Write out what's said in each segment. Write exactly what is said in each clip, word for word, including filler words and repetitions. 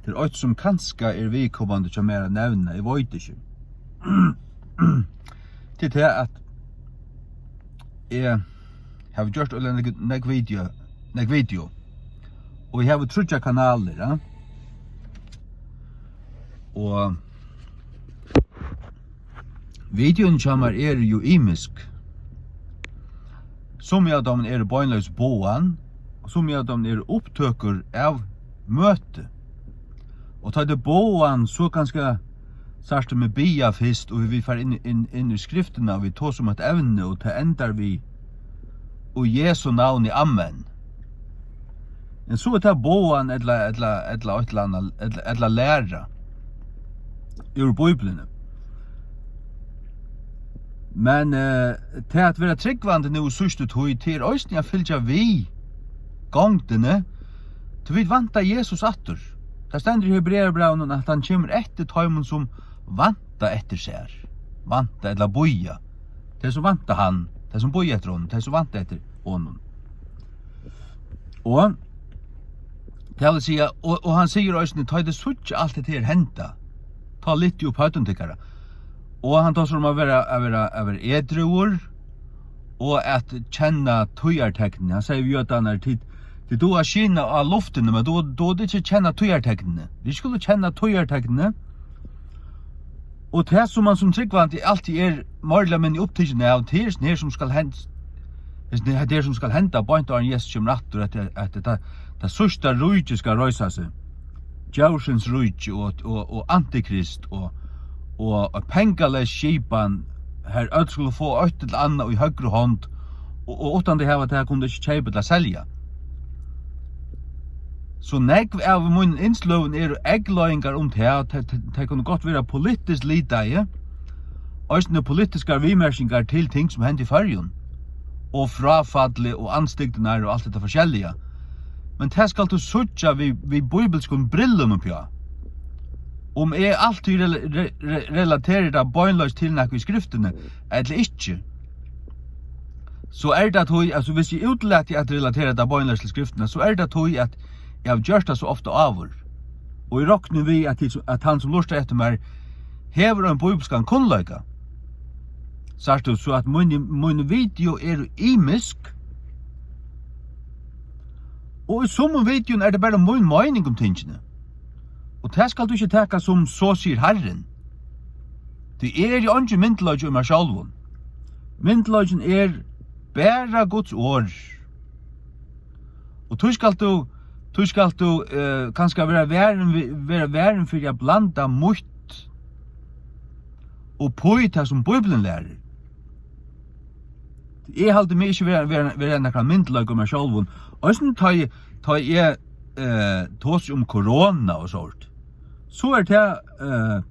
Er eitt, sum kanska er viðkomandi hjá mær at nevna, eg veit ikki. Til tað, at eg havi gjørt øgiliga nógv, nógv video, nógv video. Og eg havi tríggjar kanalir, ja. Og videoini hjá mær eru jú ymisk. Summi av teimum eru beinleiðis boðan, og summi av teimum eru upptøkur av møti. Og tá tað er boðan, so kanska sært tú meg biðja fyrst, og vit fara inn, inn, inn í skriftina, og vit tosa um eitt evni, og tað endar við, í Jesu navni, amen. Men so er tað boðan ella, ella, ella eitt ella annað, ella, ella læra úr Bíbliuni. Men, eh, tað at vera trúgvandi nú í síðstu tíð, tað er eisini at fylgja við gongdini, tí vit vænta Jesus aftur. Tað stendur í Hebrearabrævinum, at hann kemur eftir teimum, sum vænta eftir sær. Vænta ella bíða. Tey, sum vænta hann, tey, sum bíða eftir honum, tey, sum vænta eftir honum. Og tað vil siga, og, og hann sigur eisini, tá ið tit síggja alt hetta her henda, tá lyftið upp høvdin tykkara. Og hann tosar um at vera, at vera, at vera edrúur og at kenna tíðarteknini. Hann sigur við jødarnar, tit, tit duga at skyna á luftini, men duga, duga tit ikki at kenna tíðarteknini. Vit skulu kenna tíðarteknini. Og tað, sum mann sum trúgvandi altíð er meira ella minni upptikin av, tað er hetta her, sum skal henda, hetta her, sum skal henda beint áðrenn Jesus kemur aftur, at, at, at tað, tað síðsta ríki skal reisa seg. Djevulsins ríki og, og, og antikrist og, og, og pengaleys skipan, har øll skulu fáa eitt ella annað í høgru hond, og, og uttan tey hava tað, kunnu tey ikki keypa ella selja. So nógv av mínum innsløgum eru eygleiðingar um tað, tað, tað, tað kunnu gott vera politiskt litaði, eisini politiskar viðmerkingar til ting, sum henda í Føroyum, og fráfallið og andstygdirnar og alt hetta forskelliga. Men tað skalt tú síggja við, við bíbilskum brillum uppi á. Um eg altíð rela-, re-, re-, relateri tað beinleiðis til nakað í skriftini, ella ikki, so er tað tí, altso, viss eg útlati at relatera tað beinleiðis til skriftina, so er tað tí, at eg havi gjørt tað so ofta áður. Og eg rokni við, at tit, at hann, sum lurtar eftir mær, hevur ein bíbilskan kunnleika. Sært tú, so at míni, míni video eru ymisk, og í summum videoum er tað bara mín meining um tingini. Og tað skalt tú ikki taka sum, so sigur Harrin. Tí eg eri eingin myndugleiki í mær sjálvum. Myndugleikin er bara Guds orð. Og tí skalt tú, tí skalt tú, eh, kanska vera varin við, vera varin fyri at blanda mítt upp í tað, sum Bíblian lærir. Eg haldi meg ikki vera, vera, vera nakran myndugleika um mær sjálvum. Eisini tá eg, tá eg, eh, tosi um korona og sovorðið, so er tað, eh,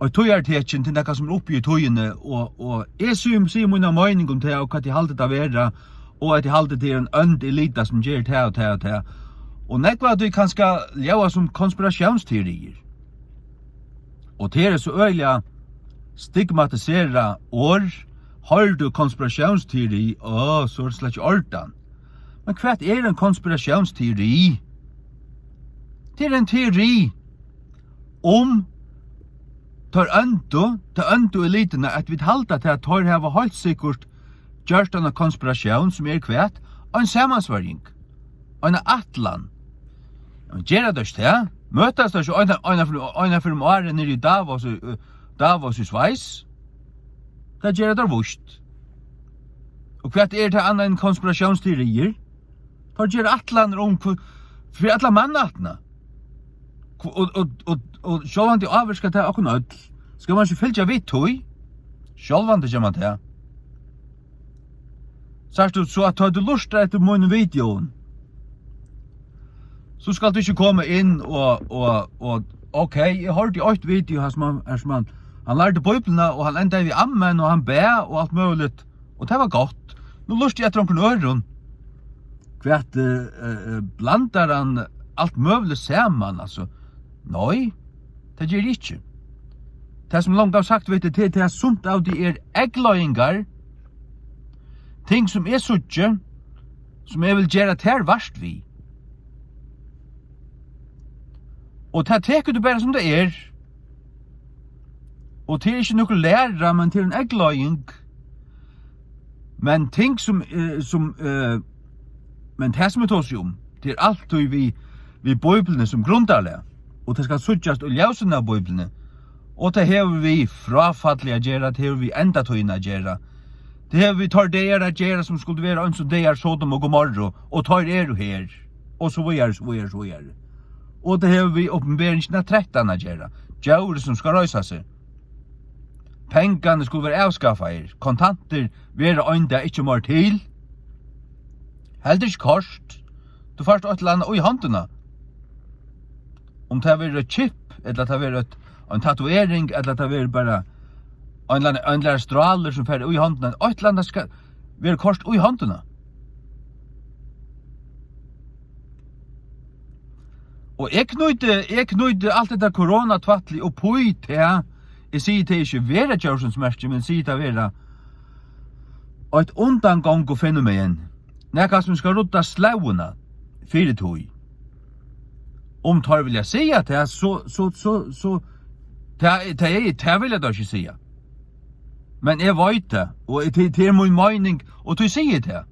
eitt tíðartekin til nakað, sum er uppi í tíðini, og, og eg sigi, sigi mína meining um tað, og hvat eg haldi tað vera, og at eg haldi, tað er ein ónd elita, sum ger tað og tað og tað. Og nógv av tí kanska ljóðar sum konspiratiónsteoriir. Og tað er so øgiliga stigmatiserað orð. Hoyrir tú konspiratiónsteori, á, so er tað slett ikki í ordan. Men hvat er ein konspiratiónsteori? Tað er ein teori um teir óndu, ta óndu elitina, at vit halda, at teir hava heilt sikkurt gjørt eina konspiratión, sum er hvat? Ein samansvørjing. Eina ætlan. Men gera teir ikki tað? Møtast teir ikki eina, eina ferð, eina ferð um árið niðri í Davos, í, Davos í Sveis? Tað gera teir víst. Og hvat er tað annað enn konspiratiónsteoriir? Teir gera ætlanir um hvat, fyri alla mannaættina. Hv-, og, og, og, og sjálvandi ávirkar tað okkum øll. Skal mann ikki fylgja við tí? Sjálvandi ger mann tað. Sært tú, so at tá tú lurtar eftir mínum videoum, so skalt tú ikki koma inn og, og, og, ok, eg hoyrdi eitt video, har sum hann, har sum hann, hann lærdi Bíbliuna, og hann endaði við amen, og hann bað, og alt møguligt, og tað var gott. Nú lurti eg eftir onkrum øðrum. Hvat, eh, eh, blandar hann alt møguligt saman, altso? Nei, tað ger eg ikki. Tað, sum eg longu havi sagt við teg, tað er, tað er, sumt av tí er eygleiðingar, ting, sum eg síggi, sum eg vil gera tær vart við. Og tað tekur tú bara sum tað er. Og tað er ikki nøkur læra, men tað er ein eygleiðing. Men ting sum, eh, sum, eh, men tað sum eg tosi um, tað er altíð við, við Bíbliuni sum grundarlag. Og tað skal síggjast í ljósinum av Bíbliuni. Og tað hevur við fráfalli at gera, tað hevur við endatíðina at gera. Tað hevur við teir dagar at gera, sum skuldu vera eins og dagar Sodom og Gomorru, og teir eru her. Og so víðari, so víðari, so víðari. Og tað hevur við Opinberingina trettan at gera. Djórið sum skal reisa seg. Pengarnir skulu vera avskaffaðir. Kontantir verða ein dag ikki meir til. Heldur ikki kort. Tú fært eitt ella annað í hondina. Um tað verður eitt chip, ella tað verður eitt, ein tatovering, ella tað verður bara ein ella annan, ein ella annan strálur sum fer í hondina. Eitt ella annað skal verður koyrt í hondina. Og eg knýti, eg knýti alt hetta koronatvætli upp í tað. Eg sigi tað ikki vera djórsins merki, men sigi tað vera eitt undangongufenomen. Nakað sum skal rudda slóðina fyri tí. Um teir vilja siga tað, so, so, so, so, tað, tað, tað vilja teir ikki siga. Men eg veit tað, og tað, tað er mín meining, og tí sigi eg tað.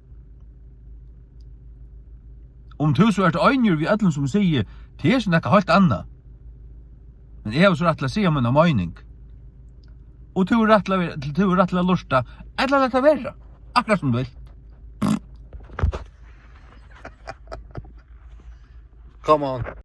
Um tú so ert einigur við øllum sum sigi, tað er so nakað heilt annað. Men eg havi so rætt til at siga mína meining. Og tú hevur rætt til at vera, tú hevur rætt til at lurta, ella lata vera. Akkurát sum tú vilt. Come on.